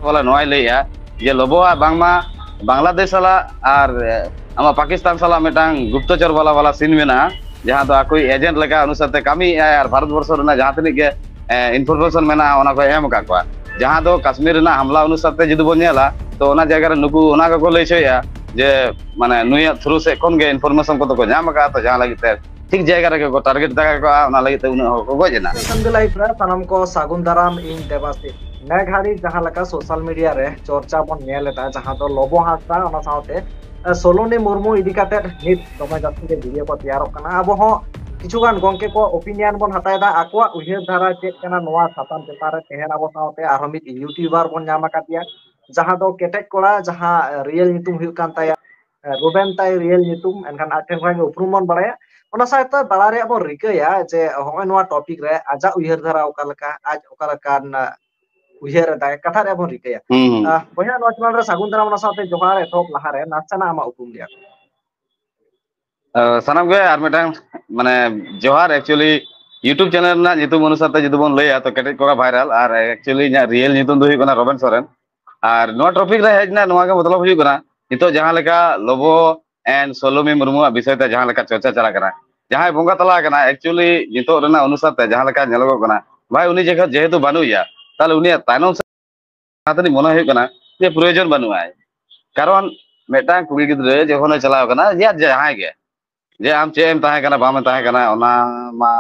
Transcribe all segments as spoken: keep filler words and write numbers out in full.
ᱵᱟᱞᱟ ᱱᱚᱣᱟᱭ ᱞᱟᱹᱭᱮᱜᱼᱟ ᱡᱮ ᱞᱚᱵᱚᱣᱟᱜ ᱵᱟᱝᱢᱟ ᱵᱟᱝᱞᱟᱫᱮᱥ ᱥᱟᱞᱟᱜ ᱟᱨ, ᱮ, ᱟᱢᱟᱜ ᱯᱟᱠᱤᱥᱛᱟᱱ ᱥᱟᱞᱟᱜ ᱢᱤᱫᱴᱟᱝ ᱜᱩᱯᱛᱚᱪᱚᱨ ᱵᱟᱞᱟ ᱵᱟᱞᱟ ᱥᱤᱱ ᱢᱮᱱᱟᱜᱼᱟ, ᱡᱟᱦᱟᱸ ᱫᱚ ᱟᱠᱚᱭᱤᱡ ᱮᱡᱮᱱᱴ ᱞᱮᱠᱟ ᱩᱱᱤ ᱥᱟᱶᱛᱮ ᱠᱟᱹᱢᱤᱭᱮᱜᱼᱟᱭ ᱟᱨ ᱵᱷᱟᱨᱚᱛ ᱵᱚᱨᱥᱚ ᱨᱮᱱᱟᱜ ᱡᱟᱦᱟᱸ ᱛᱤᱱᱟᱹᱜ ᱜᱮ, ᱮ, ᱤᱱᱯᱷᱚᱨᱢᱮᱥᱚᱱ ᱢᱮᱱᱟᱜᱼᱟ ᱚᱱᱟ ᱠᱚᱭ ᱮᱢ ᱟᱠᱟᱫ ᱠᱚᱣᱟ᱾ ᱡᱟᱦᱟᱸ ᱫᱚ ᱠᱟᱥᱢᱤᱨ ᱨᱮᱱᱟᱜ ᱦᱟᱢᱞᱟ ᱚᱱᱩᱥᱟᱨ ᱛᱮ ᱡᱩᱫᱤ ᱵᱚᱱ ᱧᱮᱞᱟ, ᱛᱚ ᱚᱱᱟ ᱡᱟᱭᱜᱟ ᱨᱮ ᱱᱩᱠᱩ ᱚᱱᱟ ᱜᱮᱠᱚ ᱞᱟᱹᱭ ᱦᱚᱪᱚᱭᱮᱜᱼᱟ ᱡᱮ ᱢᱟᱱᱮ ᱱᱩᱭᱟᱜ ᱛᱷᱨᱩ ᱥᱮᱫ ᱠᱷᱚᱱ ᱜᱮ ᱤᱱᱯᱷᱚᱨᱢᱮᱥᱚᱱ ᱠᱚᱫᱚ ᱠᱚ ᱧᱟᱢ ᱟᱠᱟᱫᱼᱟ, ᱛᱚ ᱡᱟᱦᱟᱸ ᱞᱟᱹᱜᱤᱫ ᱛᱮ ᱴᱷᱤᱠ ᱡᱟᱭᱜᱟ ᱨᱮᱜᱮ ᱠᱚ ᱴᱟᱨᱜᱮᱴ ᱫᱟᱲᱮ ᱠᱚᱣᱟ, ᱚᱱᱟ ᱞᱟᱹᱜᱤᱫ ᱛᱮ ᱩᱱᱟᱹᱜ ᱦᱚᱲ ᱠᱚ ᱜᱚᱡ ᱮᱱᱟ᱾ ᱥᱟᱱᱫᱤ ᱞᱟᱭᱤᱵᱷ ᱨᱮ ᱥᱟᱱᱟᱢ ᱠᱚ ᱥᱟᱹᱜᱩᱱ ᱫᱟᱨᱟᱢ, ᱤᱧ ᱫᱮᱵᱟᱥᱤᱥ᱾ ᱱᱮ ᱜᱷᱟᱹᱲᱤᱡ ᱡᱟᱦᱟᱸ ᱞᱮᱠᱟ ᱥᱳᱥᱟᱞ ᱢᱤᱰᱤᱭᱟ ᱨᱮ ᱪᱚᱨᱪᱟ ᱵᱚᱱ ᱧᱮᱞ ᱮᱫᱟ, ᱡᱟᱦᱟᱸ ᱫᱚ ᱞᱚᱵᱚ ᱦᱟᱸᱥᱫᱟ, ᱚᱱᱟ ᱥᱟᱶᱛᱮ, ᱮ, ᱥᱳᱞᱳᱱᱤ ᱢᱩᱨᱢᱩ ᱤᱫᱤ ᱠᱟᱛᱮᱫ ᱱᱤᱛ ᱫᱚᱢᱮ ᱡᱟᱹᱥᱛᱤ ᱜᱮ ᱵᱷᱤᱰᱤᱭᱳ ᱠᱚ ᱛᱮᱭᱟᱨᱚᱜ ᱠᱟᱱᱟ᱾ ᱟᱵᱚ ᱦᱚᱸ ᱠᱤᱪᱷᱩ ᱜᱟᱱ ᱜᱚᱝᱠᱮ ᱠᱚ ᱚᱯᱤᱱᱤᱭᱚᱱ ᱵᱚᱱ ᱦᱟᱛᱟᱣ ᱮᱫᱟ, ᱟᱠᱚᱣᱟᱜ ᱩᱭᱦᱟᱹᱨ ᱫᱷᱟᱨᱟ ᱪᱮᱫ ᱠᱟᱱᱟ ᱱᱚᱣᱟ ᱥᱟᱛᱟᱢ ᱪᱮᱛᱟᱱ ᱨᱮ᱾ ᱛᱮᱦᱮᱧ ᱟᱵᱚ ᱥᱟᱶᱛᱮ ᱟᱨᱦᱚᱸ ᱢᱤᱫ ᱤᱭᱩᱴᱤᱭᱩᱵᱟᱨ ᱵᱚᱱ ᱧᱟᱢ ᱟᱠᱟᱫᱮᱭᱟ, ᱡᱟᱦᱟᱸ ᱫᱚ ᱠᱮᱴᱮᱡ ᱠᱚᱲᱟ, ᱡᱟᱦᱟᱸ, ᱮ, ᱨᱤᱭᱮᱞ ᱧᱩᱛᱩᱢ ᱦᱩᱭᱩᱜ ᱠᱟᱱ ᱛᱟᱭᱟ, ᱮ, ᱨᱩᱵᱮᱱ ᱛᱟᱭ ᱨᱤᱭᱮᱞ ᱧᱩᱛᱩᱢ, ᱮᱱᱠᱷᱟᱱ ᱟᱡ ᱴᱷᱮᱱ ᱠᱷᱚᱱ ᱜᱮ ᱩᱯᱨᱩᱢ ᱵᱚᱱ ᱵᱟᱲᱟᱭᱟ᱾ ᱚᱱᱟ ᱥᱟᱶᱛᱮ ᱵᱟᱲᱟᱭ ᱨᱮᱭᱟᱜ ᱵᱚᱱ ᱨᱤᱠᱟᱹᱭᱟ ᱡᱮ ᱦᱚᱸᱜᱼᱚᱭ ᱱᱚᱣᱟ ᱴᱚᱯᱤᱠ ᱨᱮ ᱟᱡᱟᱜ ᱩᱭᱦᱟᱹᱨ ᱫᱷᱟᱨᱟ ᱚᱠᱟ ᱞᱮᱠᱟ, ᱟᱡ ᱚᱠᱟ ᱞᱮᱠᱟᱱ, ᱮ, ᱩᱭᱦᱟᱹᱨ ᱮᱫᱟᱭ, ᱠᱟᱛᱷᱟ ᱨᱮᱭᱟᱜ ᱵᱚᱱ ᱨᱤᱠᱟᱹᱭᱟ᱾ ᱦᱩᱸ, ᱦᱩᱸ᱾ ᱟᱦ, ᱵᱚᱭᱦᱟ, ᱱᱚᱣᱟ ᱪᱮᱱᱮᱞ ᱨᱮ ᱥᱟᱹᱜᱩᱱ ᱫᱟᱨᱟᱢ, ᱚᱱᱟ ᱥᱟᱶᱛᱮ ᱡᱚᱦᱟᱨ᱾ ᱮᱛᱚᱦᱚᱵ ᱞᱟᱦᱟᱨᱮ ᱱᱟᱥᱮᱱᱟᱜ ᱟᱢᱟᱜ ᱩᱯᱨᱩᱢ ᱞᱟᱹᱭᱟ᱾ ᱟᱦ, ᱥᱟᱱᱟᱢ ᱜᱮ ᱟᱨ ᱢᱤᱫᱴᱟᱝ, ᱢᱟᱱᱮ, ᱡᱚᱦᱟᱨ᱾ Actually, YouTube ᱪᱮᱱᱮᱞ ᱨᱮᱱᱟᱜ ᱧᱩᱛᱩᱢ ᱚᱱᱩᱥᱟᱨ ᱛᱮ ᱡᱩᱫᱤ ᱵᱚᱱ ᱞᱟᱹᱭᱟ, ᱛᱚ ᱠᱮᱴᱮᱡ ᱠᱚᱲᱟ ᱵᱷᱟᱭᱨᱟᱞ, ᱟᱨ actually ᱤᱧᱟᱹᱜ ᱨᱤᱭᱮᱞ ᱧᱩᱛᱩᱢ ᱫᱚ ᱦᱩᱭᱩᱜ ᱠᱟᱱᱟ ᱨᱚᱵᱮᱱ ᱥᱚᱨᱮᱱ᱾ ᱟᱨ ᱱᱚᱣᱟ ᱴᱚᱯᱤᱠ ᱨᱮ ᱦᱮᱡ ᱨᱮᱱᱟᱜ ᱱᱚᱣᱟ ᱜᱮ ᱢᱚᱛᱞᱚᱵ ᱦᱩᱭᱩᱜ ᱠᱟᱱᱟ, ᱱᱤᱛᱚᱜ ᱡᱟᱦᱟᱸ ᱞᱮᱠᱟ ᱞᱚᱵᱚ and ᱥᱳᱞᱳᱢᱤ ᱢᱩᱨᱢᱩᱣᱟᱜ ᱵᱤᱥᱚᱭ ᱛᱮ ᱡᱟᱦᱟᱸ ᱞᱮᱠᱟ ᱪᱚᱨᱪᱟ ᱪᱟᱞᱟᱜ ᱠᱟᱱᱟ, ᱡᱟᱦᱟᱸᱭ ᱵᱚᱸᱜᱟ ᱛᱟᱞᱟ ᱟᱠᱟᱱᱟ, actually ᱱᱤᱛᱚᱜ ᱨᱮᱱᱟᱜ ᱚᱱᱩᱥᱟᱨ ᱛᱮ ᱡᱟᱦᱟᱸ ᱞᱮᱠᱟ ᱧᱮᱞᱚᱜᱚᱜ ᱠᱟᱱᱟ, ᱵᱷᱟᱭ, ᱩᱱᱤ ᱡᱮᱦᱮ-, ᱡᱮᱦᱮᱛᱩ ᱵᱟᱹᱱᱩᱜ ᱮᱭᱟ, ᱛᱟᱦᱞᱮ ᱩᱱᱤᱭᱟᱜ ᱛᱟᱭᱱᱚᱢ ᱥᱮᱫ ᱡᱟᱦᱟᱸ ᱛᱤᱱᱟᱹᱜ ᱢᱚᱱᱮ ᱦᱩᱭᱩᱜ ᱠᱟᱱᱟ ᱡᱮ ᱯᱨᱚᱭᱳᱡᱚᱱ ᱵᱟᱹᱱᱩᱜᱼᱟ᱾ ᱠᱟᱨᱚᱱ ᱢᱤᱫᱴᱟᱝ ᱠᱩᱲᱤ ᱜᱤᱫᱽᱨᱟᱹ ᱡᱚᱠᱷᱚᱱᱮ ᱪᱟᱞᱟᱣ ᱠᱟᱱᱟ, ᱡᱮ ᱡᱟᱦᱟᱸᱭ ᱜᱮ, ᱡᱮ ᱟᱢ ᱪᱮᱫ ᱮᱢ ᱛᱟᱦᱮᱸ ᱠᱟᱱᱟ, ᱵᱟᱢ ᱛᱟᱦᱮᱸ ᱠᱟᱱᱟ, ᱚᱱᱟ ᱢᱟ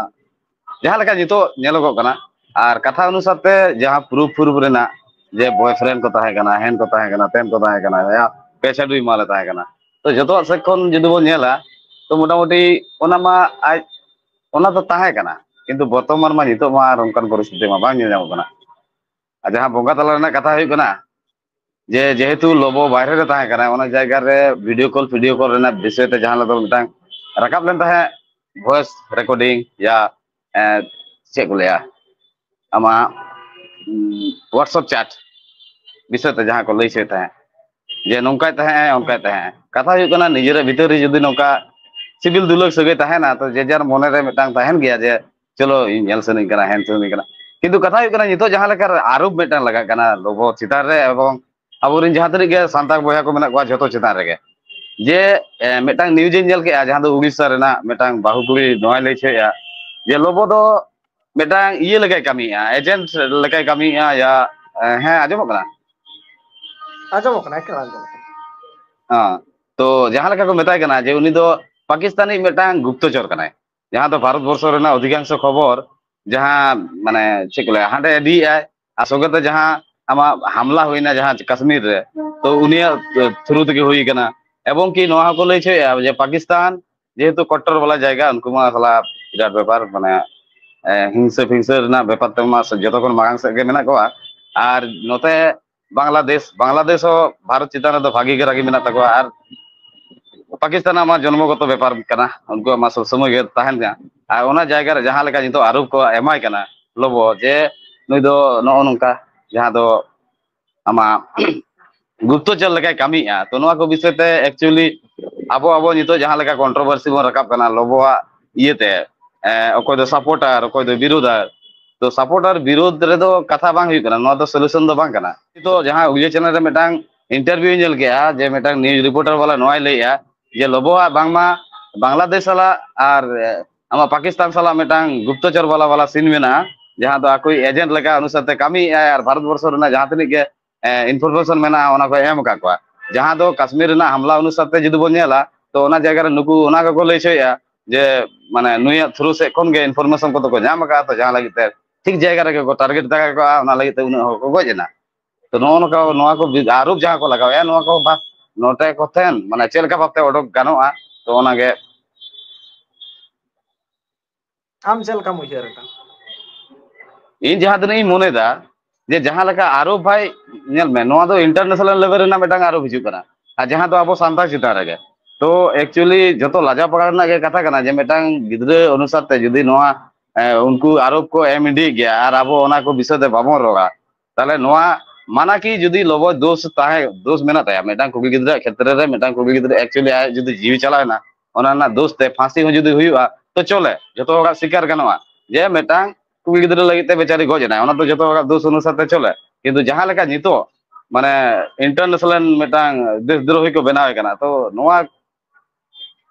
ᱡᱟᱦᱟᱸ ᱞᱮᱠᱟ ᱱᱤᱛᱚᱜ ᱧᱮᱞᱚᱜᱚᱜ ᱠᱟᱱᱟ, ᱟᱨ ᱠᱟᱛᱷᱟ ᱚᱱᱩᱥᱟᱨ ᱛᱮ ᱡᱟᱦᱟᱸ ᱯᱨᱩᱯ ᱯᱨᱩᱯ ᱨᱮᱱᱟᱜ ᱡᱮ ᱵᱚᱭᱯᱷᱨᱮᱱᱰ ᱠᱚ ᱛᱟᱦᱮᱸ ᱠᱟᱱᱟ, ᱦᱮᱱ ᱠᱚ ᱛᱟᱦᱮᱸ ᱠᱟᱱᱟ, ᱛᱮᱱ ᱠᱚ ᱛᱟᱦᱮᱸ ᱠᱟᱱᱟ, ᱭᱟ ᱯᱮ ᱪᱟᱹᱰᱩᱭ ᱢᱟᱞᱮ ᱛᱟᱦᱮᱸ ᱠᱟᱱᱟ, ᱛᱚ ᱡᱚᱛᱚᱣᱟᱜ ᱥᱮᱫ ᱠᱷᱚᱱ ᱡᱩᱫᱤ ᱵᱚᱱ ᱧᱮᱞᱟ, ᱛᱚ ᱢᱚᱴᱟᱢᱩᱴᱤ ᱚᱱᱟ ᱢᱟ ᱟᱡ, ᱚᱱᱟ ᱫᱚ ᱛᱟᱦᱮᱸ ᱠᱟᱱᱟ, ᱠᱤᱱᱛᱩ ᱵᱚᱨᱛᱚᱢᱟᱱ ᱢᱟ ᱱᱤᱛᱚᱜ ᱢᱟ ᱟᱨ ᱚᱱᱠᱟᱱ ᱯᱚᱨᱤᱥᱛᱷᱤᱛᱤ ᱢᱟ ᱵᱟᱝ ᱧᱮᱞ ᱧᱟᱢᱚᱜ ᱠᱟᱱᱟ᱾ ᱟᱨ ᱡᱟᱦᱟᱸ ᱵᱚᱸᱜᱟ ᱛᱟᱞᱟ ᱨᱮᱱᱟᱜ ᱠᱟᱛᱷᱟ ᱦᱩᱭᱩᱜ ᱠᱟᱱᱟ, ᱡᱮ ᱡᱮᱦᱮᱛᱩ ᱞᱚᱵᱚ ᱵᱟᱭᱨᱮ ᱨᱮ ᱛᱟᱦᱮᱸ ᱠᱟᱱᱟᱭ, ᱚᱱᱟ ᱡᱟᱭᱜᱟ ᱨᱮ ᱵᱷᱤᱰᱤᱭᱳ ᱠᱚᱞ ᱯᱷᱤᱰᱤᱭᱳ ᱠᱚᱞ ᱨᱮᱱᱟᱜ ᱵᱤᱥᱚᱭ ᱛᱮ ᱡᱟᱦᱟᱸ ᱞᱮᱠᱟ ᱢᱤᱫᱴᱟᱝ ᱨᱟᱠᱟᱵ ᱞᱮᱱ ᱛᱟᱦᱮᱸᱫ, ᱵᱷᱚᱭᱮᱥ ᱨᱮᱠᱚᱨᱰᱤᱝ ᱭᱟ, ᱮ, ᱪᱮᱫ ᱠᱚ ᱞᱟᱹᱭᱟ, ᱟᱢᱟᱜ, ᱩᱢ, WhatsApp ᱪᱮᱴ ᱵᱤᱥᱚᱭ ᱛᱮ ᱡᱟᱦᱟᱸ ᱠᱚ ᱞᱟᱹᱭ ᱦᱚᱪᱚᱭᱮᱫ ᱛᱟᱦᱮᱸᱫ, ᱡᱮ ᱱᱚᱝᱠᱟᱭ ᱛᱟᱦᱮᱸᱜᱼᱟᱭ, ᱚᱱᱠᱟᱭ ᱛᱟᱦᱮᱸᱜᱼᱟᱭ᱾ ᱠᱟᱛᱷᱟ ᱦᱩᱭᱩᱜ ᱠᱟᱱᱟ, ᱱᱤᱡᱮᱨᱟᱜ ᱵᱷᱤᱛᱟᱹᱨ ᱨᱮ ᱡᱩᱫᱤ ᱱᱚᱝᱠᱟ ᱥᱤᱵᱤᱞ ᱫᱩᱞᱟᱹᱲ ᱥᱟᱹᱜᱟᱹᱭ ᱛᱟᱦᱮᱱᱟ, ᱛᱚ ᱡᱮ ᱡᱟᱨ ᱢᱚᱱᱮ ᱨᱮ ᱢᱤᱫᱴᱟᱝ ᱛᱟᱦᱮᱱ ᱜᱮᱭᱟ ᱡᱮ, "ᱪᱚᱞᱚ, ᱤᱧ ᱧᱮᱞ ᱥᱟᱱᱟᱧ ᱠᱟᱱᱟ, ᱦᱮᱱ ᱥᱟᱱᱟᱧ ᱠᱟᱱᱟ᱾" ᱠᱤᱱᱛᱩ ᱠᱟᱛᱷᱟ ᱦᱩᱭᱩᱜ ᱠᱟᱱᱟ, ᱱᱤᱛᱚᱜ ᱡᱟᱦᱟᱸ ᱞᱮᱠᱟ ᱟᱨᱳᱯ ᱢᱤᱫᱴᱟᱝ ᱞᱟᱜᱟᱜ ᱠᱟᱱᱟ ᱞᱚᱵᱚ ᱪᱮᱛᱟᱱ ᱨᱮ, ᱮᱵᱚᱝ ᱟᱵᱚᱨᱮᱱ ᱡᱟᱦᱟᱸ ᱛᱤᱱᱟᱹᱜ ᱜᱮ ᱥᱟᱱᱛᱟᱲ ᱵᱚᱭᱦᱟ ᱠᱚ ᱢᱮᱱᱟᱜ ᱠᱚᱣᱟ ᱡᱷᱚᱛᱚ ᱪᱮᱛᱟᱱ ᱨᱮᱜᱮ, ᱡᱮ ᱮ, ᱢᱤᱫᱴᱟᱝ ᱱᱤᱭᱩᱡ ᱤᱧ ᱧᱮᱞ ᱠᱮᱜᱼᱟ, ᱡᱟᱦᱟᱸ ᱫᱚ ᱩᱲᱤᱥᱥᱟ ᱨᱮᱱᱟᱜ ᱢᱤᱫᱴᱟᱝ ᱵᱟᱹᱦᱩ ᱠᱩᱲᱤ ᱱᱚᱣᱟᱭ ᱞᱟᱹᱭ ᱦᱚᱪᱚᱭᱮᱫᱼᱟ ᱡᱮ ᱞᱚᱵᱚ ᱫᱚ ᱢᱤᱫᱴᱟᱝ ᱤᱭᱟᱹ ᱞᱮᱠᱟᱭ ᱠᱟᱹᱢᱤᱭᱮᱫᱼᱟ, ᱮᱡᱮᱱᱴ ᱞᱮᱠᱟᱭ ᱠᱟᱹᱢᱤᱭᱮᱫᱼᱟ᱾ ᱭᱟ, ᱮ, ᱦᱮᱸ, ᱟᱸᱡᱚᱢᱚᱜ ᱠᱟᱱᱟ? ᱟᱸᱡᱚᱢᱚᱜ ᱠᱟᱱᱟ, ᱮᱠᱟᱞ ᱟᱸᱡᱚᱢᱚᱜ ᱠᱟᱱᱟ᱾ ᱦᱮᱸ᱾ ᱛᱚ ᱡᱟᱦᱟᱸ ᱞᱮᱠᱟ ᱠᱚ ᱢᱮᱛᱟᱭ ᱠᱟᱱᱟ ᱡᱮ ᱩᱱᱤ ᱫᱚ ᱯᱟᱠᱤᱥᱛᱟᱱᱤ ᱢᱤᱫᱴᱟᱝ ᱜᱩᱯᱛᱚᱪᱚᱨ ᱠᱟᱱᱟᱭ, ᱡᱟᱦᱟᱸ ᱫᱚ ᱵᱷᱟᱨᱚᱛ ᱵᱚᱨᱥᱚ ᱨᱮᱱᱟᱜ ᱚᱫᱷᱤᱠᱟᱝᱥᱚ ᱠᱷᱚᱵᱚᱨ ᱡᱟᱦᱟᱸ, ᱢᱟᱱᱮ, ᱪᱮᱫ ᱠᱚ ᱞᱟᱹᱭᱟ, ᱦᱟᱸᱰᱮ ᱤᱫᱤᱭᱮᱫᱟᱭ, ᱟᱨ ᱥᱚᱸᱜᱮ ᱛᱮ ᱡᱟᱦᱟᱸ ᱟᱢᱟᱜ ᱦᱟᱢᱞᱟ ᱦᱩᱭᱱᱟ ᱡᱟᱦᱟᱸ ᱠᱟᱥᱢᱤᱨ ᱨᱮ, ᱛᱚ ᱩᱱᱤᱭᱟᱜ ᱛᱷᱨᱩ ᱛᱮᱜᱮ ᱦᱩᱭ ᱠᱟᱱᱟ᱾ ᱮᱵᱚᱝ ᱠᱤ ᱱᱚᱣᱟ ᱦᱚᱸᱠᱚ ᱞᱟᱹᱭ ᱦᱚᱪᱚᱭᱮᱫᱼᱟ ᱡᱮ ᱯᱟᱠᱤᱥᱛᱟᱱ ᱡᱮᱦᱮᱛᱩ ᱠᱚᱴᱴᱚᱨ ᱵᱟᱞᱟ ᱡᱟᱭᱜᱟ, ᱩᱱᱠᱩ ᱢᱟ ᱥᱟᱞᱟ ᱵᱤᱨᱟᱴ ᱵᱮᱯᱟᱨ, ᱢᱟᱱᱮ, ᱮ, ᱦᱤᱝᱥᱟᱹ ᱯᱷᱤᱝᱥᱟᱹ ᱨᱮᱱᱟᱜ ᱵᱮᱯᱟᱨ ᱛᱮᱢᱟ ᱡᱚᱛᱚ ᱠᱷᱚᱱ ᱢᱟᱲᱟᱝ ᱥᱮᱫ ᱜᱮ ᱢᱮᱱᱟᱜ ᱠᱚᱣᱟ᱾ ᱟᱨ ᱱᱚᱛᱮ ᱵᱟᱝᱞᱟᱫᱮᱥ, ᱵᱟᱝᱞᱟᱫᱮᱥ ᱦᱚᱸ ᱵᱷᱟᱨᱚᱛ ᱪᱮᱛᱟᱱ ᱨᱮᱫᱚ ᱵᱷᱟᱜᱤ ᱜᱮ ᱨᱟᱹᱜᱤ ᱢᱮᱱᱟᱜ ᱛᱟᱠᱚᱣᱟ᱾ ᱟᱨ ᱯᱟᱠᱤᱥᱛᱟᱱ ᱢᱟ ᱡᱚᱱᱢᱚᱜᱚᱛᱚ ᱵᱮᱯᱟᱨ ᱠᱟᱱᱟ, ᱩᱱᱠᱩᱣᱟᱜ ᱢᱟ ᱥᱚᱵ ᱥᱚᱢᱚᱭ ᱜᱮ ᱛᱟᱦᱮᱱ ᱜᱮᱭᱟ᱾ ᱟᱨ ᱚᱱᱟ ᱡᱟᱭᱜᱟ ᱨᱮ ᱡᱟᱦᱟᱸ ᱞᱮᱠᱟ ᱱᱤᱛᱚᱜ ᱟᱨᱳᱯ ᱠᱚ ᱮᱢᱟᱭ ᱠᱟᱱᱟ ᱞᱚᱵᱚ, ᱡᱮ ᱱᱩᱭ ᱫᱚ ᱱᱚᱜᱼᱚ ᱱᱚᱝᱠᱟ, ᱡᱟᱦᱟᱸ ᱫᱚ ᱟᱢᱟᱜ ᱜᱩᱯᱛᱚᱪᱚᱨ ᱞᱮᱠᱟᱭ ᱠᱟᱹᱢᱤᱭᱮᱫᱼᱟ᱾ ᱛᱚ ᱱᱚᱣᱟ ᱠᱚ ᱵᱤᱥᱚᱭ ᱛᱮ actually ᱟᱵᱚ, ᱟᱵᱚ ᱱᱤᱛᱚᱜ ᱡᱟᱦᱟᱸ ᱞᱮᱠᱟ ᱠᱚᱱᱴᱨᱳᱵᱷᱟᱨᱥᱤ ᱵᱚᱱ ᱨᱟᱠᱟᱵ ᱠᱟᱱᱟ ᱞᱚᱵᱚᱣᱟᱜ ᱤᱭᱟᱹᱛᱮ, ᱮ, ᱚᱠᱚᱭ ᱫᱚ ᱥᱟᱯᱳᱨᱴᱟᱨ, ᱚᱠᱚᱭ ᱫᱚ ᱵᱤᱨᱳᱫᱷᱟᱨ᱾ ᱛᱚ ᱥᱟᱯᱳᱨᱴᱟᱨ ᱵᱤᱨᱳᱫᱷ ᱨᱮᱫᱚ ᱠᱟᱛᱷᱟ ᱵᱟᱝ ᱦᱩᱭᱩᱜ ᱠᱟᱱᱟ, ᱱᱚᱣᱟ ᱫᱚ ᱥᱚᱞᱩᱥᱚᱱ ᱫᱚ ᱵᱟᱝ ᱠᱟᱱᱟ᱾ ᱱᱤᱛᱚᱜ ᱡᱟᱦᱟᱸ ᱩᱭᱦᱟᱹ ᱪᱮᱱᱮᱞ ᱨᱮ ᱢᱤᱫᱴᱟᱝ ᱤᱱᱴᱟᱨᱵᱷᱤᱭᱩ ᱧᱮᱞ ᱠᱮᱜᱼᱟ, ᱡᱮ ᱢᱤᱫᱴᱟᱝ ᱱᱤᱭᱩᱡ ᱨᱤᱯᱳᱨᱴᱟᱨ ᱵᱟᱞᱟ ᱱᱚᱣᱟᱭ ᱞᱟᱹᱭᱮᱜᱼᱟ ᱡᱮ ᱞᱚᱵᱚᱣᱟᱜ ᱵᱟᱝᱢᱟ ᱵᱟᱝᱞᱟᱫᱮᱥ ᱥᱟᱞᱟᱜ ᱟᱨ, ᱮ, ᱟᱢᱟᱜ ᱯᱟᱠᱤᱥᱛᱟᱱ ᱥᱟᱞᱟᱜ ᱢᱤᱫᱴᱟᱝ ᱜᱩᱯᱛᱚᱪᱚᱨ ᱵᱟᱞᱟ ᱵᱟᱞᱟ ᱥᱤᱱ ᱢᱮᱱᱟᱜᱼᱟ, ᱡᱟᱦᱟᱸ ᱫᱚ ᱟᱠᱚᱭᱤᱡ ᱮᱡᱮᱱᱴ ᱞᱮᱠᱟ ᱚᱱᱩᱥᱟᱨ ᱛᱮ ᱠᱟᱹᱢᱤᱭᱮᱫᱼᱟᱭ ᱟᱨ ᱵᱷᱟᱨᱚᱛ ᱵᱚᱨᱥᱚ ᱨᱮᱱᱟᱜ ᱡᱟᱦᱟᱸ ᱛᱤᱱᱟᱹᱜ ᱜᱮ, ᱮ, ᱤᱱᱯᱷᱚᱨᱢᱮᱥᱚᱱ ᱢᱮᱱᱟᱜᱼᱟ, ᱚᱱᱟ ᱠᱚ ᱮᱢ ᱟᱠᱟᱫ ᱠᱚᱣᱟ᱾ ᱡᱟᱦᱟᱸ ᱫᱚ ᱠᱟᱥᱢᱤᱨ ᱨᱮᱱᱟᱜ ᱦᱟᱢᱞᱟ ᱚᱱᱩᱥᱟᱨ ᱛᱮ ᱡᱩᱫᱤ ᱵᱚᱱ ᱧᱮᱞᱟ, ᱛᱚ ᱚᱱᱟ ᱡᱟᱭᱜᱟ ᱨᱮ ᱱᱩᱠᱩ ᱚᱱᱟ ᱠᱚᱠᱚ ᱞᱟᱹᱭ ᱦᱚᱪᱚᱭᱮᱫᱼᱟ ᱡᱮ, ᱢᱟᱱᱮ, ᱱᱩᱭᱟᱜ ᱛᱷᱨᱩ ᱥᱮᱫ ᱠᱷᱚᱱ ᱜᱮ ᱤᱱᱯᱷᱚᱨᱢᱮᱥᱚᱱ ᱠᱚᱫᱚ ᱠᱚ ᱧᱟᱢ ᱟᱠᱟᱫᱼᱟ, ᱛᱚ ᱡᱟᱦᱟᱸ ᱞᱟᱹᱜᱤᱫ ᱛᱮ ᱴᱷᱤᱠ ᱡᱟᱭᱜᱟ ᱨᱮᱜᱮ ᱠᱚ ᱴᱟᱨᱜᱮᱴ ᱫᱟᱲᱮ ᱠᱚᱜᱼᱟ, ᱚᱱᱟ ᱞᱟᱹᱜᱤᱫ ᱛᱮ ᱩᱱᱟᱹᱜ ᱦᱚᱲ ᱠᱚ ᱜᱚᱡ ᱮᱱᱟ᱾ ᱛᱚ ᱱᱚᱜᱼᱚ ᱱᱚᱝᱠᱟ ᱱᱚᱣᱟ ᱠᱚ ᱵᱤ-, ᱟᱨᱳᱯ ᱡᱟᱦᱟᱸ ᱠᱚ ᱞᱟᱜᱟᱣᱮᱫᱼᱟ, ᱱᱚᱣᱟ ᱠᱚ ᱵᱷᱟ-, ᱱᱚᱛᱮ ᱠᱚ ᱴᱷᱮᱱ, ᱢᱟᱱᱮ, ᱪᱮᱫ ᱞᱮᱠᱟ ᱵᱷᱟᱵᱛᱮ ᱚᱰᱚᱠ ᱜᱟᱱᱚᱜᱼᱟ, ᱛᱚ ᱚᱱᱟᱜᱮ᱾ ᱟᱢ ᱪᱮᱫ ᱞᱮᱠᱟᱢ ᱩᱭᱦᱟᱹᱨ ᱮᱫᱟ? ᱤᱧ ᱡᱟᱦᱟᱸ ᱛᱤᱱᱟᱹᱜ ᱤᱧ ᱢᱚᱱᱮᱭᱮᱫᱟ, ᱡᱮ ᱡᱟᱦᱟᱸ ᱞᱮᱠᱟ ᱟᱨᱳᱯ, ᱵᱷᱟᱭ, ᱧᱮᱞ ᱢᱮ, ᱱᱚᱣᱟ ᱫᱚ ᱤᱱᱴᱟᱨᱱᱮᱥᱚᱱᱟᱞ ᱞᱮᱵᱮᱞ ᱨᱮᱱᱟᱜ ᱢᱤᱫᱴᱟᱝ ᱟᱨᱳᱯ ᱦᱤᱡᱩᱜ ᱠᱟᱱᱟ, ᱟᱨ ᱡᱟᱦᱟᱸ ᱫᱚ ᱟᱵᱚ ᱥᱟᱱᱛᱟᱲ ᱪᱮᱛᱟᱱ ᱨᱮᱜᱮ᱾ ᱛᱚ actually ᱡᱚᱛᱚ ᱞᱟᱡᱟᱣ ᱯᱟᱲᱟ ᱨᱮᱱᱟᱜ ᱜᱮ ᱠᱟᱛᱷᱟ ᱠᱟᱱᱟ, ᱡᱮ ᱢᱤᱫᱴᱟᱝ ᱜᱤᱫᱽᱨᱟᱹ ᱚᱱᱩᱥᱟᱨ ᱛᱮ ᱡᱩᱫᱤ ᱱᱚᱣᱟ, ᱮ, ᱩᱱᱠᱩ ᱟᱨᱳᱯ ᱠᱚ ᱮᱢ ᱤᱫᱤᱭᱮᱫ ᱜᱮᱭᱟ ᱟᱨ ᱟᱵᱚ ᱚᱱᱟ ᱠᱚ ᱵᱤᱥᱚᱭ ᱛᱮ ᱵᱟᱵᱚᱱ ᱨᱚᱲᱟ, ᱛᱟᱦᱞᱮ ᱱᱚᱣᱟ ᱢᱟᱱᱟ ᱠᱤ ᱡᱩᱫᱤ ᱞᱚᱵᱚᱭ ᱫᱳᱥ ᱛᱟᱦᱮᱸ, ᱫᱳᱥ ᱢᱮᱱᱟᱜ ᱛᱟᱭᱟ, ᱢᱤᱫᱴᱟᱝ ᱠᱩᱲᱤ ᱜᱤᱫᱽᱨᱟᱹ ᱠᱷᱮᱛᱨᱮ ᱨᱮ ᱢᱤᱫᱴᱟᱝ ᱠᱩᱲᱤ ᱜᱤᱫᱽᱨᱟᱹ actually ᱟᱭᱟᱜ ᱡᱩᱫᱤ ᱡᱤᱣᱤ ᱪᱟᱞᱟᱣ ᱮᱱᱟ, ᱚᱱᱟ ᱨᱮᱱᱟᱜ ᱫᱳᱥ ᱛᱮ ᱯᱷᱟᱸᱥᱤ ᱦᱚᱸ ᱡᱩᱫᱤ ᱦᱩᱭᱩᱜᱼᱟ, ᱛᱚ ᱪᱚᱞᱮ, ᱡᱚᱛᱚ ᱦᱚᱲᱟᱜ ᱥᱤᱠᱟᱨ ᱜᱟᱱᱚᱜᱼᱟ ᱡᱮ ᱢᱤᱫᱴᱟᱝ ᱠᱩᱲᱤ ᱜᱤᱫᱽᱨᱟᱹ ᱞᱟᱹᱜᱤᱫ ᱛᱮ ᱵᱮᱪᱟᱨᱤ ᱜᱚᱡ ᱮᱱᱟᱭ, ᱚᱱᱟ ᱫᱚ ᱡᱚᱛᱚ ᱦᱚᱲᱟᱜ ᱫᱳᱥ ᱚᱱᱩᱥᱟᱨ ᱛᱮ ᱪᱚᱞᱮ᱾ ᱠᱤᱱᱛᱩ ᱡᱟᱦᱟᱸ ᱞᱮᱠᱟ ᱱᱤᱛᱚᱜ ᱢᱟᱱᱮ ᱤᱱᱴᱟᱨᱱᱮᱥᱱᱟᱞ ᱢᱤᱫᱴᱟᱝ ᱫᱮᱥ ᱫᱨᱳᱦᱤ ᱠᱚ ᱵᱮᱱᱟᱣ ᱮ ᱠᱟᱱᱟ, ᱛᱚ ᱱᱚᱣᱟ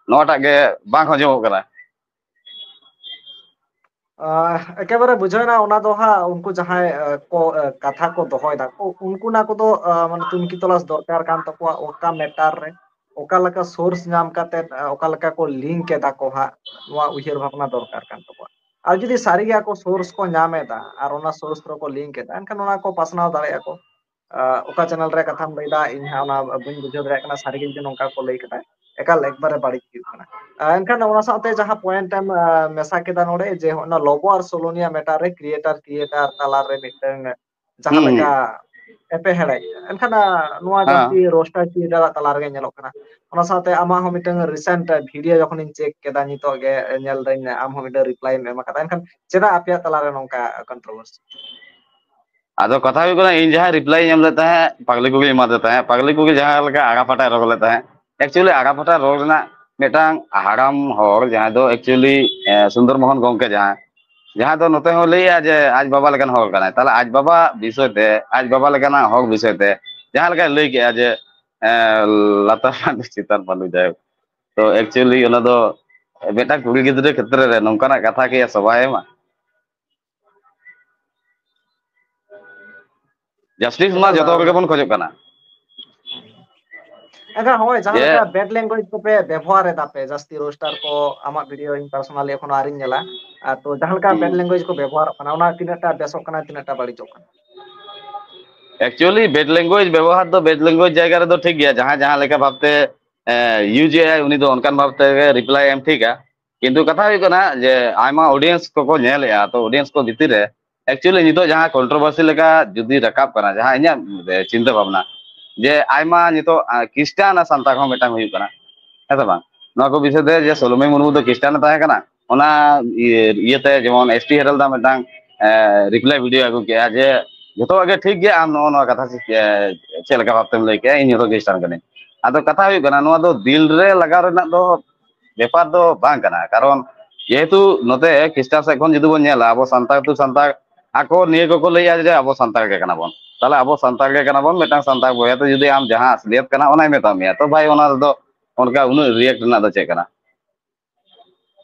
ᱱᱚᱣᱟᱴᱟᱜ ᱜᱮ ᱵᱟᱝ ᱦᱚᱡᱚᱢᱚᱜ ᱠᱟᱱᱟ᱾ ᱟᱦ, ᱮᱠᱮᱵᱟᱨᱮ ᱵᱩᱡᱷᱟᱹᱣ ᱮᱱᱟ᱾ ᱚᱱᱟ ᱫᱚ ᱦᱟᱸᱜ ᱩᱱᱠᱩ ᱡᱟᱦᱟᱸᱭ ᱟᱦ, ᱠᱚ ᱟᱦ, ᱠᱟᱛᱷᱟ ᱠᱚ ᱫᱚᱦᱚᱭ ᱫᱟ ᱠᱚ, ᱩᱱᱠᱩ ᱚᱱᱟ ᱠᱚᱫᱚ ᱟᱦ, ᱢᱟᱱᱮ ᱛᱩᱱᱠᱷᱤ ᱛᱚᱞᱟᱥ ᱫᱚᱨᱠᱟᱨ ᱠᱟᱱ ᱛᱟᱠᱚᱣᱟ᱾ ᱚᱠᱟ ᱢᱮᱴᱟᱨ ᱨᱮ ᱚᱠᱟ ᱞᱮᱠᱟ ᱥᱳᱨᱥ ᱧᱟᱢ ᱠᱟᱛᱮ ᱟᱦ, ᱚᱠᱟ ᱞᱮᱠᱟ ᱠᱚ ᱞᱤᱝᱠ ᱮᱫᱟ ᱠᱚ ᱦᱟᱸᱜ, ᱱᱚᱣᱟ ᱩᱭᱦᱟᱹᱨ ᱵᱷᱟᱵᱽᱱᱟ ᱫᱚᱨᱠᱟᱨ ᱠᱟᱱ ᱛᱟᱠᱚᱣᱟ᱾ ᱟᱨ ᱡᱩᱫᱤ ᱥᱟᱹᱨᱤ ᱜᱮ ᱟᱠᱚ ᱥᱳᱨᱥ ᱠᱚ ᱧᱟᱢ ᱮᱫᱟ ᱟᱨ ᱚᱱᱟ ᱥᱳᱨᱥ ᱨᱮᱠᱚ ᱞᱤᱝᱠ ᱮᱫᱟ, ᱮᱱᱠᱷᱟᱱ ᱚᱱᱟ ᱠᱚ ᱯᱟᱥᱱᱟᱣ ᱫᱟᱲᱮᱭᱟᱜᱼᱟ ᱠᱚ᱾ ᱟᱦ, ᱚᱠᱟ ᱪᱮᱱᱮᱞ ᱨᱮ ᱠᱟᱛᱷᱟᱢ ᱞᱟᱹᱭ ᱫᱟ, ᱤᱧ ᱦᱟᱸᱜ ᱚᱱᱟ ᱵᱟᱹᱧ ᱵᱩᱡᱷᱟᱹᱣ ᱫᱟᱲᱮᱭᱟᱜ ᱠᱟᱱᱟ᱾ ᱥᱟᱹᱨᱤ ᱜᱮ ᱡᱩᱫᱤ ᱱᱚᱝᱠᱟ ᱠᱚ ᱞᱟᱹᱭ ᱠᱮᱫᱟ, ᱮᱠᱟᱞ ᱮᱠᱵᱟᱨᱮ ᱵᱟᱹᱲᱤᱡ ᱦᱩᱭᱩᱜ ᱠᱟᱱᱟ᱾ ᱟᱦ, ᱮᱱᱠᱷᱟᱱ ᱚᱱᱟ ᱥᱟᱶᱛᱮ ᱡᱟᱦᱟᱸ ᱯᱚᱭᱮᱱᱴ ᱮᱢ ᱟᱦ, ᱢᱮᱥᱟ ᱠᱮᱫᱟ ᱱᱚᱰᱮ, ᱡᱮ ᱚᱱᱟ ᱞᱚᱵᱚ ᱟᱨ ᱥᱳᱞᱳᱱᱤᱭᱟ ᱢᱮᱴᱟᱨ ᱨᱮ ᱠᱨᱤᱭᱮᱴᱟᱨ ᱠᱨᱤᱭᱮᱴᱟᱨ ᱛᱟᱞᱟᱨᱮ ᱢᱤᱫᱴᱟᱝ ᱡᱟᱦᱟᱸ ᱦᱩᱸ᱾ ᱞᱮᱠᱟ ᱮᱯᱮᱦᱮᱲᱮᱡ, ᱮᱱᱠᱷᱟᱱ ᱟᱦ, ᱱᱚᱣᱟ ᱦᱮᱸ᱾ ᱡᱟᱹᱥᱛᱤ ᱨᱳᱥᱴᱟᱨ ᱠᱨᱤᱭᱮᱴᱟᱨ ᱛᱟᱞᱟ ᱨᱮᱜᱮ ᱧᱮᱞᱚᱜ ᱠᱟᱱᱟ᱾ ᱚᱱᱟ ᱥᱟᱶᱛᱮ ᱟᱢᱟᱜ ᱦᱚᱸ ᱢᱤᱫᱴᱟᱝ ᱨᱤᱥᱮᱱᱴ ᱵᱷᱤᱰᱤᱭᱳ ᱡᱚᱠᱷᱚᱱᱤᱧ ᱪᱮᱠ ᱠᱮᱫᱟ, ᱱᱤᱛᱚᱜ ᱜᱮ ᱧᱮᱞ ᱫᱟᱹᱧ ᱟᱢ ᱦᱚᱸ ᱢᱤᱫᱴᱟᱝ ᱨᱤᱯᱞᱟᱭ ᱮᱢ ᱮᱢ ᱟᱠᱟᱫᱟ, ᱮᱱᱠᱷᱟᱱ ᱪᱮᱫᱟᱜ ᱟᱯᱮᱭᱟᱜ ᱛᱟᱞᱟᱨᱮ ᱱᱚᱝᱠᱟ ᱠᱚᱱᱴᱨᱳᱵᱷᱟᱨᱥᱤ? ᱟᱫᱚ ᱠᱟᱛᱷᱟ ᱦᱩᱭᱩᱜ ᱠᱟᱱᱟ, ᱤᱧ ᱡᱟᱦᱟᱸ ᱨᱤᱯᱞᱟᱭ ᱤᱧ ᱮᱢ ᱞᱮᱫ ᱛᱟᱦᱮᱸᱫ, ᱯᱟᱜᱽᱞᱤ ᱠᱚᱜᱮ ᱮᱢᱟᱫᱮ ᱛᱟᱦᱮᱸᱫ, ᱯᱟᱜᱽᱞᱤ ᱠᱚᱜᱮ ᱡᱟᱦᱟᱸ ᱞᱮᱠᱟ ᱟᱜᱟ ᱯᱷᱟᱴᱟᱭ ᱨᱚᱲ ᱞᱮᱫ ᱛᱟᱦᱮᱸᱫ, actually ᱟᱜᱟ ᱯᱷᱟᱴᱟ ᱨᱚᱲ ᱨᱮᱱᱟᱜ ᱢᱤᱫᱴᱟᱝ ᱦᱟᱲᱟᱢ ᱦᱚᱲ ᱡᱟᱦᱟᱸᱭ ᱫᱚ actually, ᱮ, ᱥᱩᱱᱫᱚᱨ ᱢᱳᱦᱚᱱ ᱜᱚᱢᱠᱮ ᱡᱟᱦᱟᱸ, ᱡᱟᱦᱟᱸ ᱫᱚ ᱱᱚᱛᱮ ᱦᱚᱸ ᱞᱟᱹᱭᱟ ᱡᱮ ᱟᱡ ᱵᱟᱵᱟ ᱞᱮᱠᱟᱱ ᱦᱚᱲ ᱠᱟᱱᱟᱭ, ᱛᱟᱦᱞᱮ ᱟᱡ ᱵᱟᱵᱟ ᱵᱤᱥᱚᱭ ᱛᱮ, ᱟᱡ ᱵᱟᱵᱟ ᱞᱮᱠᱟᱱᱟᱜ ᱦᱚᱲ ᱵᱤᱥᱚᱭ ᱛᱮ ᱡᱟᱦᱟᱸ ᱞᱮᱠᱟᱭ ᱞᱟᱹᱭ ᱠᱮᱜᱼᱟ ᱡᱮ, ᱮ, ᱞᱟᱛᱟᱨ ᱯᱟᱺᱰᱩ ᱪᱮᱛᱟᱱ ᱯᱟᱺᱰᱩ, ᱡᱟᱭᱦᱳᱠ᱾ ᱛᱚ actually ᱚᱱᱟ ᱫᱚ ᱢᱤᱫᱴᱟᱝ ᱠᱩᱲᱤ ᱜᱤᱫᱽᱨᱟᱹ ᱠᱷᱮᱛᱨᱮ ᱨᱮ ᱱᱚᱝᱠᱟᱱᱟᱜ ᱠᱟᱛᱷᱟ ᱠᱤ ᱥᱚᱵᱷᱟᱭ ᱮᱢᱟ? ᱡᱟᱥᱴᱤᱥ ᱢᱟ ᱮᱠᱟᱞ, ᱡᱚᱛᱚ ᱦᱚᱲ ᱟᱨ ᱜᱮᱵᱚᱱ ᱠᱷᱚᱡᱚᱜ ᱠᱟᱱᱟ᱾ ᱮᱱᱠᱷᱟᱱ ᱦᱳᱭ, ᱡᱟᱦᱟᱸ ᱡᱮ ᱞᱮᱠᱟ ᱵᱮᱰ ᱞᱮᱝᱜᱩᱭᱮᱡᱽ ᱠᱚᱯᱮ ᱵᱮᱵᱚᱦᱟᱨ ᱮᱫᱟ ᱯᱮ, ᱡᱟᱹᱥᱛᱤ ᱨᱳᱥᱴᱟᱨ ᱠᱚ, ᱟᱢᱟᱜ ᱵᱷᱤᱰᱤᱭᱳ ᱤᱧ ᱯᱟᱨᱥᱚᱱᱟᱞᱤ ᱮᱠᱷᱚᱱᱳ ᱟᱹᱣᱨᱤᱧ ᱧᱮᱞᱟ᱾ ᱟᱨ ᱛᱚ, ᱡᱟᱦᱟᱸ ᱞᱮᱠᱟ ᱵᱮᱰ ᱦᱩᱸ᱾ ᱞᱮᱝᱜᱩᱭᱮᱡᱽ ᱠᱚ ᱵᱮᱵᱚᱦᱟᱨᱚᱜ ᱠᱟᱱᱟ, ᱚᱱᱟ ᱛᱤᱱᱟᱹᱜ ᱴᱟ ᱵᱮᱥᱚᱜ ᱠᱟᱱᱟ, ᱛᱤᱱᱟᱹᱜ ᱴᱟ ᱵᱟᱹᱲᱤᱡᱚᱜ ᱠᱟᱱᱟ? Actually bad language ᱵᱮᱵᱚᱦᱟᱨ ᱫᱚ bad language ᱡᱟᱭᱜᱟ ᱨᱮᱫᱚ ᱴᱷᱤᱠ ᱜᱮᱭᱟ, ᱡᱟᱦᱟᱸᱭ ᱡᱟᱦᱟᱸ ᱞᱮᱠᱟ ᱵᱷᱟᱵᱛᱮ ᱤᱭᱩᱡᱽ ᱮᱫᱟᱭ ᱩᱱᱤ ᱫᱚ ᱚᱱᱠᱟᱱ ᱵᱷᱟᱵ ᱛᱮᱜᱮ ᱨᱤᱯᱞᱟᱭ ᱮᱢ ᱴᱷᱤᱠᱟ᱾ ᱠᱤᱱᱛᱩ ᱠᱟᱛᱷᱟ ᱦᱩᱭᱩᱜ ᱠᱟᱱᱟ ᱡᱮ ᱟᱭᱢᱟ ᱚᱰᱤᱭᱮᱱᱥ ᱠᱚᱠᱚ ᱧᱮᱞᱮᱫᱼᱟ, ᱛᱚ ᱚᱰᱤᱭᱮᱱᱥ ᱠᱚ ᱵᱷᱤᱛᱤᱨ ᱨᱮ actually ᱱᱤᱛᱚᱜ ᱡᱟᱦᱟᱸ ᱠᱚᱱᱴᱨᱳᱵᱷᱟᱨᱥᱤ ᱞᱮᱠᱟ ᱡᱩᱫᱤ ᱨᱟᱠᱟᱵ ᱠᱟᱱᱟ, ᱡᱟᱦᱟᱸ ᱤᱧᱟᱹᱜ ᱪᱤᱱᱛᱟᱹ ᱵᱷᱟᱵᱽᱱᱟ, ᱡᱮ ᱟᱭᱢᱟ ᱱᱤᱛᱚᱜ ᱠᱷᱨᱤᱥᱴᱟᱱ ᱟᱨ ᱥᱟᱱᱛᱟᱲ ᱦᱚᱸ ᱢᱤᱫᱴᱟᱝ ᱦᱩᱭᱩᱜ ᱠᱟᱱᱟ, ᱦᱮᱸ ᱥᱮ ᱵᱟᱝ? ᱱᱚᱣᱟ ᱠᱚ ᱵᱤᱥᱚᱭ ᱛᱮ ᱡᱮ ᱥᱳᱞᱳᱢᱤ ᱢᱩᱨᱢᱩ ᱫᱚ ᱠᱷᱨᱤᱥᱴᱟᱱ ᱮ ᱛᱟᱦᱮᱸ ᱠᱟᱱᱟ, ᱚᱱᱟ ᱤᱭᱟᱹ- ᱤᱭᱟᱹᱛᱮ ᱡᱮᱢᱚᱱ ᱮᱥ ᱴᱤ ᱦᱮᱨᱟᱞ ᱫᱟ ᱢᱤᱫᱴᱟᱝ ᱨᱤᱯᱞᱟᱭ ᱵᱷᱤᱰᱤᱭᱳ ᱟᱹᱜᱩ ᱠᱮᱜᱼᱟ ᱡᱮ ᱡᱚᱛᱚᱣᱟᱜ ᱜᱮ ᱴᱷᱤᱠ ᱜᱮᱭᱟ, ᱟᱢ ᱱᱚᱜᱼᱚ ᱱᱚᱣᱟ ᱠᱟᱛᱷᱟ ᱪᱮ- ᱪᱮ- ᱪᱮᱫ ᱞᱮᱠᱟ ᱵᱷᱟᱵᱛᱮᱢ ᱞᱟᱹᱭ ᱠᱮᱜᱼᱟ, ᱤᱧ ᱡᱚᱛᱚ ᱠᱷᱨᱤᱥᱴᱟᱱ ᱠᱟᱹᱱᱟᱹᱧ᱾ ᱟᱫᱚ ᱠᱟᱛᱷᱟ ᱦᱩᱭᱩᱜ ᱠᱟᱱᱟ, ᱱᱚᱣᱟ ᱫᱚ ᱫᱤᱞ ᱨᱮ ᱞᱟᱜᱟᱣ ᱨᱮᱱᱟᱜ ᱫᱚ ᱵᱮᱯᱟᱨ ᱫᱚ ᱵᱟᱝ ᱠᱟᱱᱟ, ᱠᱟᱨᱚᱱ ᱡᱮᱦᱮᱛᱩ ᱱᱚᱛᱮ ᱠᱷᱨᱤᱥᱴᱟᱱ ᱥᱮᱫ ᱠᱷᱚᱱ ᱡᱩᱫᱤ ᱵᱚᱱ ᱧᱮᱞᱟ, ᱟᱵᱚ ᱥᱟᱱᱛᱟᱲ ᱛᱚ ᱥᱟᱱᱛᱟᱲ, ᱟᱠᱚ ᱱᱤᱭᱟᱹ ᱠᱚᱠᱚ ᱞᱟᱹᱭᱟ ᱡᱮ ᱟᱵᱚ ᱥᱟᱱᱛᱟᱲ ᱜᱮ ᱠᱟᱱᱟ ᱵᱚᱱ᱾ ᱛᱟᱦᱚᱞᱮ ᱟᱵᱚ ᱥᱟᱱᱛᱟᱲ ᱜᱮ ᱠᱟᱱᱟ ᱵᱚᱱ, ᱢᱤᱫᱴᱟᱝ ᱥᱟᱱᱛᱟᱲ ᱵᱚᱭᱦᱟ ᱛᱚ ᱡᱩᱫᱤ ᱟᱢ ᱡᱟᱦᱟᱸ ᱟᱥᱞᱤᱭᱟᱛ ᱠᱟᱱᱟ ᱚᱱᱟᱭ ᱢᱮᱛᱟᱜ ᱢᱮᱭᱟ, ᱛᱚ ᱵᱷᱟᱭ ᱚᱱᱟ ᱨᱮᱫᱚ ᱚᱱᱠᱟ ᱩᱱᱟᱹᱜ ᱨᱤᱭᱮᱠᱴ ᱨᱮᱱᱟᱜ ᱫᱚ ᱪᱮᱫ ᱠᱟᱱᱟ?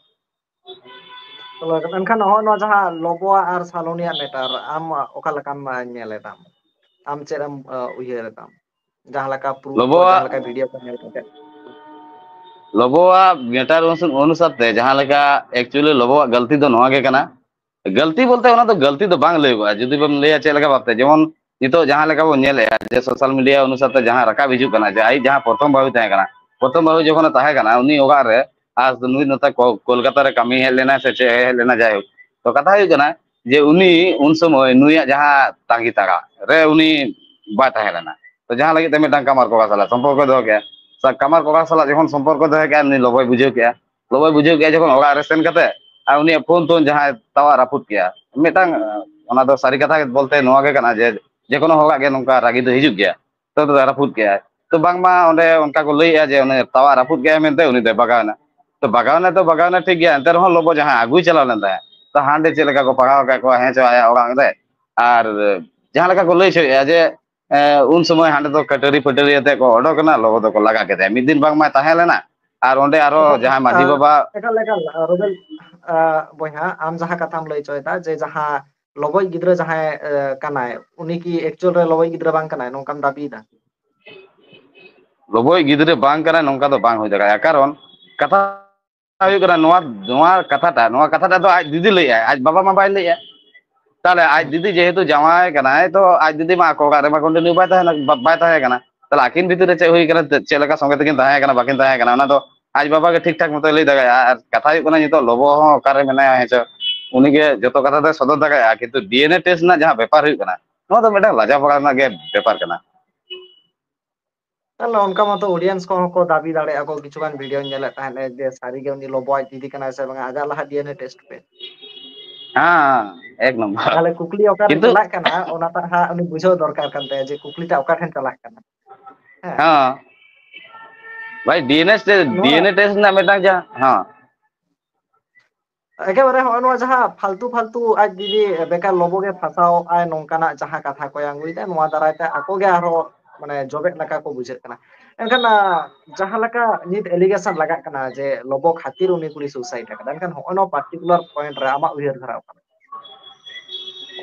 ᱛᱚᱵᱮ ᱮᱱᱠᱷᱟᱱ ᱱᱚᱜᱼᱚᱭ ᱱᱚᱣᱟ ᱡᱟᱦᱟᱸ ᱞᱚᱵᱚᱣᱟᱜ ᱟᱨ ᱥᱟᱞᱚᱱᱤᱭᱟᱜ ᱢᱮᱴᱟᱨ, ᱟᱢ ᱚᱠᱟ ᱞᱮᱠᱟᱢ ᱧᱮᱞ ᱮᱫᱟᱢ? ᱟᱢ ᱪᱮᱫ ᱮᱢ ᱩᱭᱦᱟᱹᱨ ᱮᱫᱟᱢ? ᱡᱟᱦᱟᱸ ᱞᱮᱠᱟ ᱯᱨᱩᱯ ᱠᱚ, ᱞᱚᱵᱚᱣᱟᱜ ᱡᱟᱦᱟᱸ ᱞᱮᱠᱟ ᱵᱷᱤᱰᱤᱭᱳ ᱠᱚ ᱧᱮᱞ ᱠᱟᱛᱮ᱾ ᱞᱚᱵᱚᱣᱟᱜ ᱢᱮᱴᱟᱨ ᱚᱱᱩᱥᱟᱨ ᱛᱮ ᱡᱟᱦᱟᱸ ᱞᱮᱠᱟ, ᱮᱠᱪᱩᱭᱮᱞᱤ ᱞᱚᱵᱚᱣᱟᱜ ᱜᱟᱹᱞᱛᱤ ᱫᱚ ᱱᱚᱣᱟ ᱜᱮ ᱠᱟᱱᱟ᱾ ᱜᱟᱹᱞᱛᱤ ᱵᱚᱞᱛᱮ ᱚᱱᱟ ᱫᱚ ᱜᱟᱹᱞᱛᱤ ᱫᱚ ᱵᱟᱝ ᱞᱟᱹᱭᱚᱜᱼᱟ, ᱡᱩᱫᱤ ᱵᱚᱱ ᱞᱟᱹᱭᱟ ᱪᱮᱫ ᱞᱮᱠᱟ ᱵᱷᱟᱵᱛᱮ, ᱡᱮᱢᱚᱱ ᱱᱤᱛᱚᱜ ᱡᱟᱦᱟᱸ ᱞᱮᱠᱟ ᱵᱚᱱ ᱧᱮᱞᱮᱫᱼᱟ ᱡᱮ ᱥᱳᱥᱟᱞ ᱢᱤᱰᱤᱭᱟ ᱚᱱᱩᱥᱟᱨ ᱛᱮ ᱡᱟᱦᱟᱸ ᱨᱟᱠᱟᱵ ᱦᱤᱡᱩᱜ ᱠᱟᱱᱟ, ᱡᱮ ᱟᱡ ᱡᱟᱦᱟᱸ ᱯᱨᱚᱛᱷᱚᱢ ᱵᱟᱹᱦᱩᱭ ᱛᱟᱦᱮᱸ ᱠᱟᱱᱟ, ᱯᱨᱚᱛᱷᱚᱢ ᱵᱟᱹᱦᱩ ᱡᱚᱠᱷᱚᱱᱮ ᱛᱟᱦᱮᱸ ᱠᱟᱱᱟ ᱩᱱᱤ ᱚᱲᱟᱜ ᱨᱮ, ᱟᱨ ᱱᱩᱭ ᱱᱚᱛᱮ ᱠᱚ-, ᱠᱳᱞᱠᱟᱛᱟ ᱨᱮ ᱠᱟᱹᱢᱤ ᱦᱮᱡ ᱞᱮᱱᱟ ᱥᱮ ᱪᱮᱫ ᱦᱮᱡ ᱞᱮᱱᱟ, ᱡᱟᱭᱦᱳᱠ, ᱛᱚ ᱠᱟᱛᱷᱟ ᱦᱩᱭᱩᱜ ᱠᱟᱱᱟ ᱡᱮ ᱩᱱᱤ ᱩᱱ ᱥᱚᱢᱚᱭ ᱱᱩᱭᱟᱜ ᱡᱟᱦᱟᱸ ᱛᱟᱸᱜᱤ ᱛᱟᱲᱟ ᱨᱮ ᱩᱱᱤ ᱵᱟᱭ ᱛᱟᱦᱮᱸ ᱞᱮᱱᱟ, ᱛᱚ ᱡᱟᱦᱟᱸ ᱞᱟᱹᱜᱤᱫ ᱛᱮ ᱢᱤᱫᱴᱟᱝ ᱠᱟᱢᱟᱨ ᱠᱚᱲᱟ ᱥᱟᱞᱟᱜ ᱥᱚᱢᱯᱚᱨᱠᱚᱭ ᱫᱚᱦᱚ ᱠᱮᱫᱟ, ᱥᱟ-, ᱠᱟᱢᱟᱨ ᱠᱚᱲᱟ ᱥᱟᱞᱟᱜ ᱡᱚᱠᱷᱚᱱ ᱥᱚᱢᱯᱚᱨᱠᱚᱭ ᱫᱚᱦᱚ ᱠᱮᱫᱟ, ᱩᱱᱤ ᱞᱚᱵᱚᱭ ᱵᱩᱡᱷᱟᱹᱣ ᱠᱮᱫᱟ᱾ ᱞᱚᱵᱚᱭ ᱵᱩᱡᱷᱟᱹᱣ ᱠᱮᱫᱟ ᱡᱚᱠᱷᱚᱱ ᱚᱲᱟᱜ ᱨᱮ ᱥᱮᱱ ᱠᱟᱛᱮ ᱟᱨ ᱩᱱᱤᱭᱟᱜ ᱯᱷᱳᱱ ᱛᱳᱱ ᱡᱟᱦᱟᱸᱭ ᱛᱟᱣᱟᱜ ᱨᱟᱹᱯᱩᱫ ᱠᱮᱫᱟ, ᱢᱤᱫᱴᱟᱝ, ᱚᱱᱟ ᱫᱚ ᱥᱟᱹᱨᱤ ᱠᱟᱛᱷᱟ ᱵᱚᱞᱛᱮ ᱱᱚᱣᱟ ᱜᱮ ᱠᱟᱱᱟ ᱡᱮ ᱡᱮᱠᱳᱱᱳ ᱦᱚᱲᱟᱜ ᱜᱮ ᱱᱚᱝᱠᱟ ᱨᱟᱹᱜᱤ ᱫᱚ ᱦᱤᱡᱩᱜ ᱜᱮᱭᱟ᱾ ᱛᱚ ᱨᱟᱹᱯᱩᱫ ᱠᱮᱫᱟᱭ, ᱛᱚ ᱵᱟᱝᱢᱟ ᱚᱸᱰᱮ ᱚᱱᱠᱟ ᱠᱚ ᱞᱟᱹᱭᱮᱫᱼᱟ ᱡᱮ ᱩᱱᱤ ᱛᱟᱣᱟ ᱨᱟᱹᱯᱩᱫ ᱠᱮᱫᱟᱭ ᱢᱮᱱᱛᱮ ᱩᱱᱤ ᱫᱚᱭ ᱵᱟᱜᱟᱣ ᱮᱱᱟ᱾ ᱛᱚ ᱵᱟᱜᱟᱣ ᱮᱱᱟᱭ ᱛᱚ ᱵᱟᱜᱟᱣ ᱮᱱᱟ, ᱴᱷᱤᱠ ᱜᱮᱭᱟ, ᱮᱱᱛᱮ ᱨᱮᱦᱚᱸ ᱞᱚᱵᱚ ᱡᱟᱦᱟᱸᱭ ᱟᱹᱜᱩᱭ ᱪᱟᱞᱟᱣ ᱞᱮᱱ ᱛᱟᱦᱮᱸᱫ, ᱛᱚ ᱦᱟᱸᱰᱮ ᱪᱮᱫ ᱞᱮᱠᱟ ᱠᱚ ᱯᱟᱲᱦᱟᱣ ᱟᱠᱟᱫ ᱠᱚᱣᱟ, ᱦᱮᱸ ᱪᱚ ᱟᱭᱟᱜ ᱚᱲᱟᱜ ᱨᱮ, ᱟᱨ ᱡᱟᱦᱟᱸ ᱞᱮᱠᱟ ᱠᱚ ᱞᱟᱹᱭ ᱦᱚᱪᱚᱭᱮᱫᱼᱟ ᱡᱮ, ᱮ, ᱩᱱ ᱥᱚᱢᱚᱭ ᱦᱟᱸᱰᱮ ᱫᱚ ᱠᱟᱹᱴᱟᱹᱨᱤ ᱯᱷᱟᱹᱴᱟᱹᱨᱤ ᱟᱛᱮ ᱠᱚ ᱚᱰᱚᱠ ᱮᱱᱟ, ᱞᱚᱵᱚ ᱫᱚᱠᱚ ᱞᱟᱜᱟ ᱠᱮᱫᱮᱭᱟ᱾ ᱢᱤᱫ ᱫᱤᱱ ᱵᱟᱝᱢᱟᱭ ᱛᱟᱦᱮᱸ ᱞᱮᱱᱟ, ᱟᱨ ᱚᱸᱰᱮ ᱟᱨᱚ ᱮᱠᱟᱞ, ᱡᱟᱦᱟᱸᱭ ᱢᱟᱹᱡᱷᱤ ᱮ, ᱵᱟᱵᱟ ᱮᱠᱟᱞ, ᱮᱠᱟᱞ, ᱨᱩᱵᱮᱞ, ᱮ, ᱵᱚᱭᱦᱟ, ᱟᱢ ᱡᱟᱦᱟᱸ ᱠᱟᱛᱷᱟᱢ ᱞᱟᱹᱭ ᱦᱚᱪᱚᱭᱮᱫᱟ ᱡᱮ ᱡᱟᱦᱟᱸ ᱞᱚᱵᱚᱭᱤᱡ ᱜᱤᱫᱽᱨᱟᱹ ᱡᱟᱦᱟᱸᱭ, ᱮ, ᱠᱟᱱᱟᱭ, ᱩᱱᱤ ᱠᱤ ᱮᱠᱪᱩᱭᱮᱞ ᱨᱮ ᱞᱚᱵᱚᱭᱤᱡ ᱜᱤᱫᱽᱨᱟᱹ ᱵᱟᱝ ᱠᱟᱱᱟᱭ, ᱱᱚᱝᱠᱟᱢ ᱫᱟᱹᱵᱤᱭᱮᱫᱟ? ᱞᱚᱵᱚᱭᱤᱡ ᱜᱤᱫᱽᱨᱟᱹ ᱵᱟᱝ ᱠᱟᱱᱟᱭ, ᱱᱚᱝᱠᱟ ᱫᱚ ᱵᱟᱝ ᱦᱩᱭ ᱫᱟᱲᱮᱭᱟᱜᱼᱟ᱾ ᱠᱟᱨᱚᱱ ᱠᱟᱛᱷᱟ ᱦᱩᱭᱩᱜ ᱠᱟᱱᱟ, ᱱᱚᱣᱟ, ᱱᱚᱣᱟ ᱠᱟᱛᱷᱟᱴᱟᱜ, ᱱᱚᱣᱟ ᱠᱟᱛᱷᱟᱴᱟᱜ ᱫᱚ ᱟᱡ ᱫᱤᱫᱤ ᱞᱟᱹᱭᱮᱫᱼᱟᱭ, ᱟᱡ ᱵᱟᱵᱟ ᱢᱟ ᱵᱟᱭ ᱞᱟᱹᱭᱮᱫᱼᱟ᱾ ᱛᱟᱦᱞᱮ ᱟᱡ ᱦᱩᱸ᱾ ᱫᱤᱫᱤ ᱡᱮᱦᱮᱛᱩ ᱡᱟᱶᱟᱭ ᱠᱟᱱᱟᱭ, ᱛᱚ ᱟᱡ ᱫᱤᱫᱤ ᱢᱟ ᱟᱠᱚ ᱚᱲᱟᱜ ᱨᱮᱢᱟ ᱠᱚᱱᱴᱤᱱᱤᱭᱩ ᱵᱟᱭ ᱛᱟᱦᱮᱱᱟ, ᱵᱟ-, ᱵᱟᱭ ᱛᱟᱦᱮᱸ ᱠᱟᱱᱟ᱾ ᱛᱟᱦᱞᱮ ᱟᱹᱠᱤᱱ ᱵᱷᱤᱛᱤᱨ ᱨᱮ ᱪᱮᱫ ᱦᱩᱭ ᱠᱟᱱᱟ, ᱪᱮᱫ ᱞᱮᱠᱟ ᱥᱚᱸᱜᱮ ᱛᱮᱠᱤᱱ ᱛᱟᱦᱮᱸ ᱠᱟᱱᱟ, ᱵᱟᱠᱤᱱ ᱛᱟᱦᱮᱸ ᱠᱟᱱᱟ, ᱚᱱᱟ ᱫᱚ ᱟᱡ ᱵᱟᱵᱟ ᱜᱮ ᱴᱷᱤᱠ ᱴᱷᱟᱠ ᱢᱚᱛᱚᱭ ᱞᱟᱹᱭ ᱫᱟᱲᱮᱭᱟᱜᱼᱟ᱾ ᱟᱨ ᱠᱟᱛᱷᱟ ᱦᱩᱭᱩᱜ ᱠᱟᱱᱟ, ᱱᱤᱛᱚᱜ ᱞᱚᱵᱚ ᱦᱚᱸ ᱚᱠᱟᱨᱮ ᱢᱮᱱᱟᱭᱟ, ᱦᱮᱸ ᱪᱚ, ᱩᱱᱤ ᱜᱮ ᱡᱚᱛᱚ ᱠᱟᱛᱷᱟ ᱫᱚᱭ ᱥᱚᱫᱚᱨ ᱫᱟᱲᱮᱭᱟᱜᱼᱟ, ᱠᱤᱱᱛᱩ ᱰᱤ ᱮᱱ ᱮ ᱴᱮᱥᱴ ᱨᱮᱱᱟᱜ ᱡᱟᱦᱟᱸ ᱵᱮᱯᱟᱨ ᱦᱩᱭᱩᱜ ᱠᱟᱱᱟ, ᱱᱚᱣᱟ ᱫᱚ ᱢᱤᱫᱴᱟᱝ ᱞᱟᱡᱟᱣ ᱯᱟᱲᱟ ᱨᱮᱱᱟᱜ ᱜᱮ ᱵᱮᱯᱟᱨ ᱠᱟᱱᱟ᱾ ᱛᱟᱦᱞᱮ ᱚᱱᱠᱟ ᱢᱟᱛᱚ ᱚᱰᱤᱭᱮᱱᱥ ᱠᱚᱦᱚᱸ ᱠᱚ ᱫᱟᱹᱵᱤ ᱫᱟᱲᱮᱭᱟᱜᱼᱟ ᱠᱚ, ᱠᱤᱪᱷᱩ ᱜᱟᱱ ᱵᱷᱤᱰᱤᱭᱳᱧ ᱧᱮᱞᱮᱫ ᱛᱟᱦᱮᱸᱫ ᱡᱮ ᱥᱟᱹᱨᱤᱜᱮ ᱩᱱᱤ ᱞᱚᱵᱚ ᱟᱡ ᱫᱤᱫᱤ ᱠᱟᱱᱟᱭ ᱥᱮ ᱵᱟᱝᱟ, ᱟᱡᱟᱜ ᱞᱟᱦᱟ ᱰᱤ ᱮᱱ ᱮ ᱴᱮᱥᱴ ᱯᱮ᱾ ᱦᱮᱸ, ᱮᱠ ᱱᱚᱢᱵᱚᱨ᱾ ᱛᱟᱦᱞᱮ ᱠᱩᱠᱞᱤ ᱚᱠᱟᱨᱮ ᱠᱤᱱᱛᱩ ᱪᱟᱞᱟᱜ ᱠᱟᱱᱟ, ᱚᱱᱟᱴᱟᱜ ᱦᱟᱸᱜ ᱩᱱᱤ ᱵᱩᱡᱷᱟᱹᱣ ᱫᱚᱨᱠᱟᱨ ᱠᱟᱱ ᱛᱟᱭᱟ ᱡᱮ ᱠᱩᱠᱞᱤᱴᱟᱜ ᱚᱠᱟ ᱴᱷᱮᱱ ᱪᱟᱞᱟᱜ ᱠᱟᱱᱟ᱾ ᱦᱮᱸ᱾ ᱦᱮᱸ᱾ ᱵᱷᱟᱭ, ᱰᱤ ᱮᱱ ᱮ ᱴᱮᱥᱴ, ᱱᱚᱣᱟ ᱰᱤ ᱮᱱ ᱮ ᱴᱮᱥᱴ ᱨᱮᱱᱟᱜ ᱢᱤᱫᱴᱟᱝ ᱡᱟ-, ᱦᱮᱸ᱾ ᱮᱠᱮᱵᱟᱨᱮ ᱦᱚᱸᱜᱼᱚᱭ ᱱᱚᱣᱟ ᱡᱟᱦᱟᱸ ᱯᱷᱟᱞᱛᱩ ᱯᱷᱟᱞᱛᱩ ᱟᱡ ᱡᱩᱫᱤ ᱵᱮᱠᱟᱨ ᱞᱚᱵᱚ ᱜᱮ ᱯᱷᱟᱥᱟᱣ ᱟᱭ ᱱᱚᱝᱠᱟᱱᱟᱜ ᱡᱟᱦᱟᱸ ᱠᱟᱛᱷᱟ ᱠᱚᱭ ᱟᱸᱜᱩᱭᱮᱫᱟ, ᱱᱚᱣᱟ ᱫᱟᱨᱟᱭ ᱛᱮ ᱟᱠᱚ ᱜᱮ ᱟᱨᱦᱚᱸ ᱢᱟᱱᱮ ᱡᱚᱵᱮᱜ ᱞᱮᱠᱟ ᱠᱚ ᱵᱩᱡᱷᱟᱹᱜ ᱠᱟᱱᱟ᱾ ᱮᱱᱠᱷᱟᱱ ᱡᱟᱦᱟᱸ ᱞᱮᱠᱟ ᱱᱤᱛ ᱮᱞᱤᱜᱮᱥᱚᱱ ᱞᱟᱜᱟᱜ ᱠᱟᱱᱟ ᱡᱮ ᱞᱚᱵᱚ ᱠᱷᱟᱹᱛᱤᱨ ᱩᱱᱤ ᱠᱩᱲᱤ ᱥᱩᱭᱥᱟᱭᱤᱰ ᱟᱠᱟᱫᱟ, ᱮᱱᱠᱷᱟᱱ ᱦᱚᱸᱜᱼᱚᱭ ᱱᱚᱣᱟ ᱯᱟᱨᱴᱤᱠᱩᱞᱟᱨ ᱯᱚᱭᱮᱱᱴ ᱨᱮ ᱟᱢᱟᱜ ᱩᱭᱦᱟᱹᱨ ᱫᱷᱟᱨᱟ ᱚᱠᱟ ᱞᱮᱠᱟ?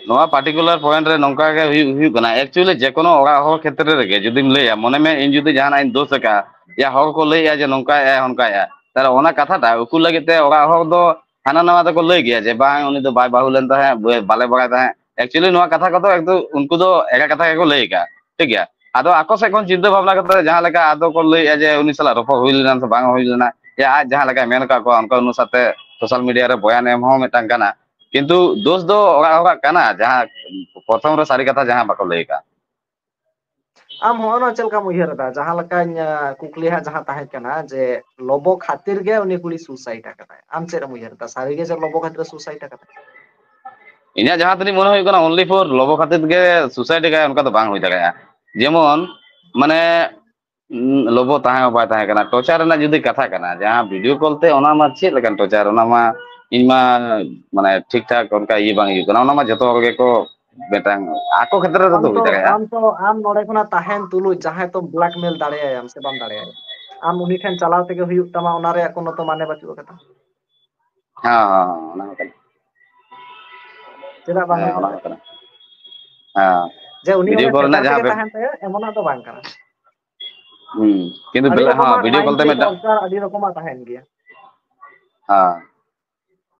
ᱱᱚᱣᱟ ᱯᱟᱨᱴᱤᱠᱩᱞᱟᱨ ᱯᱚᱭᱮᱱᱴ ᱨᱮ ᱱᱚᱝᱠᱟ ᱜᱮ ᱦᱩᱭᱩᱜ ᱦᱩᱭᱩᱜ ᱠᱟᱱᱟ᱾ ᱮᱠᱪᱩᱭᱮᱞᱤ ᱡᱮ ᱠᱳᱱᱳ ᱚᱲᱟᱜ ᱦᱚᱲ ᱠᱷᱮᱛᱨᱮ ᱨᱮᱜᱮ ᱡᱩᱫᱤᱢ ᱞᱟᱹᱭᱟ, ᱢᱚᱱᱮ ᱢᱮ ᱤᱧ ᱡᱩᱫᱤ ᱡᱟᱦᱟᱱᱟᱜ ᱤᱧ ᱫᱳᱥ ᱟᱠᱟᱫᱼᱟ, ᱭᱟ ᱦᱚᱲ ᱠᱚ ᱞᱟᱹᱭᱮᱫᱼᱟ ᱡᱮ ᱱᱚᱝᱠᱟᱭᱮᱫᱼᱟᱭ ᱚᱱᱠᱟᱭᱮᱫᱼᱟᱭ, ᱛᱟᱦᱚᱞᱮ ᱚᱱᱟ ᱠᱟᱛᱷᱟᱴᱟᱜ ᱩᱠᱩ ᱞᱟᱹᱜᱤᱫ ᱛᱮ ᱚᱲᱟᱜ ᱦᱚᱲ ᱫᱚ ᱦᱟᱱᱟ ᱱᱟᱣᱟ ᱫᱚᱠᱚ ᱞᱟᱹᱭ ᱜᱮᱭᱟ ᱡᱮ ᱵᱟᱝ, ᱩᱱᱤ ᱫᱚ ᱵᱟᱭ ᱵᱟᱹᱦᱩ ᱞᱮᱱ ᱛᱟᱦᱮᱸᱫ, ᱵᱟᱞᱮ ᱵᱟᱲᱟᱭ ᱛᱟᱦᱮᱸᱫ᱾ ᱮᱠᱪᱩᱭᱮᱞᱤ ᱱᱚᱣᱟ ᱠᱟᱛᱷᱟ ᱠᱚᱫᱚ ᱮᱠᱫᱚᱢ ᱩᱱᱠᱩ ᱫᱚ ᱮᱲᱮ ᱠᱟᱛᱷᱟ ᱜᱮᱠᱚ ᱞᱟᱹᱭ ᱟᱠᱟᱫᱼᱟ, ᱴᱷᱤᱠ ᱜᱮᱭᱟ᱾ ᱟᱫᱚ ᱟᱠᱚ ᱥᱮᱫ ᱠᱷᱚᱱ ᱪᱤᱱᱛᱟᱹ ᱵᱷᱟᱵᱽᱱᱟ ᱠᱟᱛᱮ ᱡᱟᱦᱟᱸ ᱞᱮᱠᱟ ᱟᱫᱚ ᱠᱚ ᱞᱟᱹᱭᱮᱫᱼᱟ ᱡᱮ ᱩᱱᱤ ᱥᱟᱞᱟᱜ ᱨᱚᱯᱚᱲ ᱦᱩᱭ ᱞᱮᱱᱟ ᱥᱮ ᱵᱟᱝ ᱦᱩᱭ ᱞᱮᱱᱟ, ᱭᱟ ᱟᱡ ᱡᱟᱦᱟᱸ ᱞᱮᱠᱟᱭ ᱢᱮᱱ ᱟᱠᱟᱫ ᱠᱚᱣᱟ ᱚᱱᱠᱟ ᱚᱱᱩᱥᱟᱨ ᱛᱮ ᱥᱳᱥᱟᱞ ᱢᱤᱰᱤᱭᱟ ᱨᱮ ᱵᱚᱭᱟᱱ ᱮᱢ ᱦᱚᱸ ᱢᱤᱫᱴᱟᱝ ᱠᱟᱱᱟ᱾ ᱠᱤᱱᱛᱩ ᱫᱳᱥ ᱫᱚ ᱚᱲᱟᱜ ᱦᱚᱲᱟᱜ ᱠᱟᱱᱟ, ᱡᱟᱦᱟᱸ ᱯᱨᱚᱛᱷᱚᱢ ᱨᱮ ᱥᱟᱹᱨᱤ ᱠᱟᱛᱷᱟ ᱡᱟᱦᱟᱸ ᱵᱟᱠᱚ ᱞᱟᱹᱭ ᱟᱠᱟᱫ᱾ ᱟᱢ ᱦᱚᱸᱜᱼᱚ ᱱᱚᱣᱟ ᱪᱮᱫ ᱞᱮᱠᱟᱢ ᱩᱭᱦᱟᱹᱨ ᱮᱫᱟ? ᱡᱟᱦᱟᱸ ᱞᱮᱠᱟᱧ, ᱟᱸ, ᱠᱩᱠᱞᱤ ᱦᱟᱸᱜ ᱡᱟᱦᱟᱸ ᱛᱟᱦᱮᱸ ᱠᱟᱱᱟ ᱡᱮ ᱞᱚᱵᱚ ᱠᱷᱟᱹᱛᱤᱨ ᱜᱮ ᱩᱱᱤ ᱠᱩᱲᱤ ᱥᱩᱥᱟᱭᱤᱰ ᱟᱠᱟᱫᱟᱭ, ᱟᱢ ᱪᱮᱫ ᱮᱢ ᱩᱭᱦᱟᱹᱨ ᱮᱫᱟ? ᱥᱟᱹᱨᱤ ᱜᱮ ᱪᱮᱫ ᱞᱚᱵᱚ ᱠᱷᱟᱹᱛᱤᱨ ᱥᱩᱥᱟᱭᱤᱰ ᱟᱠᱟᱫᱟᱭ? ᱤᱧᱟᱹᱜ ᱡᱟᱦᱟᱸ ᱛᱤᱱᱟᱹᱜ ᱢᱚᱱᱮ ᱦᱩᱭᱩᱜ ᱠᱟᱱᱟ, only for ᱞᱚᱵᱚ ᱠᱷᱟᱹᱛᱤᱨ ᱜᱮ ᱥᱩᱥᱟᱭᱤᱰ ᱟᱠᱟᱫᱟᱭ, ᱚᱱᱠᱟ ᱫᱚ ᱵᱟᱝ ᱦᱩᱭ ᱫᱟᱲᱮᱭᱟᱜᱼᱟ᱾ ᱡᱮᱢᱚᱱ ᱢᱟᱱᱮ ᱩᱸ, ᱞᱚᱵᱚ ᱛᱟᱦᱮᱸ ᱦᱚᱸ ᱵᱟᱭ ᱛᱟᱦᱮᱸ ᱠᱟᱱᱟ, ᱴᱚᱨᱪᱟᱨ ᱨᱮᱱᱟᱜ ᱡᱩᱫᱤ ᱠᱟᱛᱷᱟ ᱠᱟᱱᱟ, ᱡᱟᱦᱟᱸ ᱵᱷᱤᱰᱤᱭᱳ ᱠᱚᱞ ᱛᱮ, ᱚᱱᱟ ᱢᱟ ᱪᱮᱫ ᱞᱮᱠᱟᱱ ᱴᱚᱨᱪᱟᱨ? ᱚᱱᱟ ᱢᱟ ᱤᱧ ᱢᱟ ᱢᱟᱱᱮ ᱴᱷᱤᱠ ᱴᱷᱟᱠ ᱚᱱᱠᱟ ᱤᱭᱟᱹ ᱵᱟᱝ ᱦᱩᱭᱩᱜ ᱠᱟᱱᱟ, ᱚᱱᱟ ᱢᱟ ᱡᱚᱛᱚ ᱦᱚᱲ ᱜᱮᱠᱚ ᱢᱤᱫᱴᱟᱝ ᱟᱠᱚ ᱠᱷᱮᱛᱨᱮ ᱟᱢ ᱨᱮᱫᱚ ᱦᱩᱭ ᱛᱚ ᱫᱟᱲᱮᱭᱟᱜᱼᱟ᱾ ᱟᱢ ᱛᱚ ᱟᱢ ᱱᱚᱰᱮ ᱠᱷᱚᱱᱟᱜ ᱛᱟᱦᱮᱱ ᱛᱩᱞᱩᱡ ᱡᱟᱦᱟᱸᱭ ᱛᱚ ᱵᱞᱮᱠᱢᱮᱞ ᱫᱟᱲᱮᱭᱟᱭᱟᱢ ᱥᱮ ᱵᱟᱢ ᱫᱟᱲᱮᱭᱟᱭᱟ? ᱟᱢ ᱩᱱᱤ ᱴᱷᱮᱱ ᱪᱟᱞᱟᱣ ᱛᱮᱜᱮ ᱦᱩᱭᱩᱜ ᱛᱟᱢᱟ, ᱚᱱᱟ ᱨᱮᱭᱟᱜ ᱠᱳᱱᱳ ᱛᱚ ᱢᱟᱱᱮ ᱵᱟᱹᱪᱩᱜ ᱟᱠᱟᱫᱟ᱾ ᱦᱮᱸ, ᱦᱮᱸ, ᱚᱱᱟ ᱦᱚᱸ ᱠᱟᱱᱟ᱾ ᱪᱮᱫᱟᱜ ᱵᱟᱝ ᱦᱮᱸ, ᱦᱩᱭ ᱚᱱᱟ ᱦᱚᱸ ᱫᱟᱲᱮᱭᱟᱜᱼᱟ? ᱠᱟᱱᱟ᱾ ᱦᱮᱸ, ᱡᱮ ᱩᱱᱤ ᱵᱷᱤᱰᱤᱭᱳ ᱚᱸᱰᱮ ᱠᱚᱞ ᱥᱮᱴᱮᱨ ᱨᱮᱱᱟᱜ ᱡᱟᱦᱟᱸ ᱛᱮᱜᱮ ᱵᱮᱯ- ᱛᱟᱦᱮᱱ ᱛᱟᱭᱟ ᱮᱢᱚᱱᱟᱜ ᱫᱚ ᱵᱟᱝ ᱠᱟᱱᱟ᱾ ᱦᱩᱸ, ᱠᱤᱱᱛᱩ ᱟᱹᱰᱤ ᱵᱮᱞᱟ-, ᱦᱚᱸ, ᱨᱚᱠᱚᱢᱟᱜ ᱵᱷᱤᱰᱤᱭᱳ ᱠᱚᱞ ᱢᱟᱭᱤᱱᱰ ᱛᱮ ᱥᱮᱴ ᱢᱤᱫᱴᱟᱝ ᱴᱚᱨᱪᱟᱨ ᱟᱹᱰᱤ ᱨᱚᱠᱚᱢᱟᱜ ᱛᱟᱦᱮᱱ ᱜᱮᱭᱟ᱾ ᱦᱮᱸ,